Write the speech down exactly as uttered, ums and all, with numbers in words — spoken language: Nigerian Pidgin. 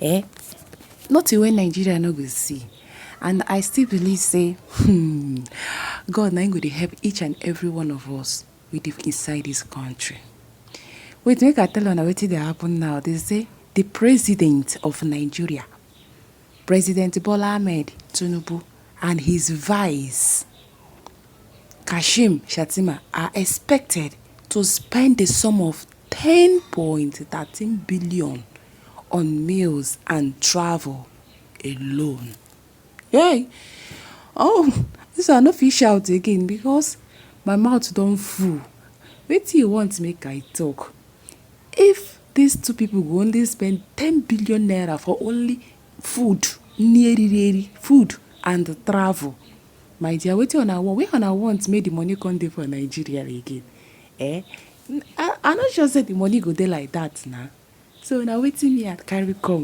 Eh? Nothing wey Nigeria no go see. And I still believe say, hmm, God na him go dey help each and every one of us wey dey inside this country. Wait, make I tell una wetin dey happen now. They say the president of Nigeria, President Bola Ahmed Tinubu, and his vice, Kashim Shettima, are expected to spend a sum of ten point thirteen billion on meals and travel alone. Hey! Oh, this one I no fit shout again because my mouth don full. Wetin you want make I talk? If these two people go only spend ten billion naira for only food, nieririeri, food and travel, my dear, wetin una want? Where una want make the money come dey for Nigeria again? Eh? N-, I, I no sure say the money go dey like that na. So na wetin me I carry come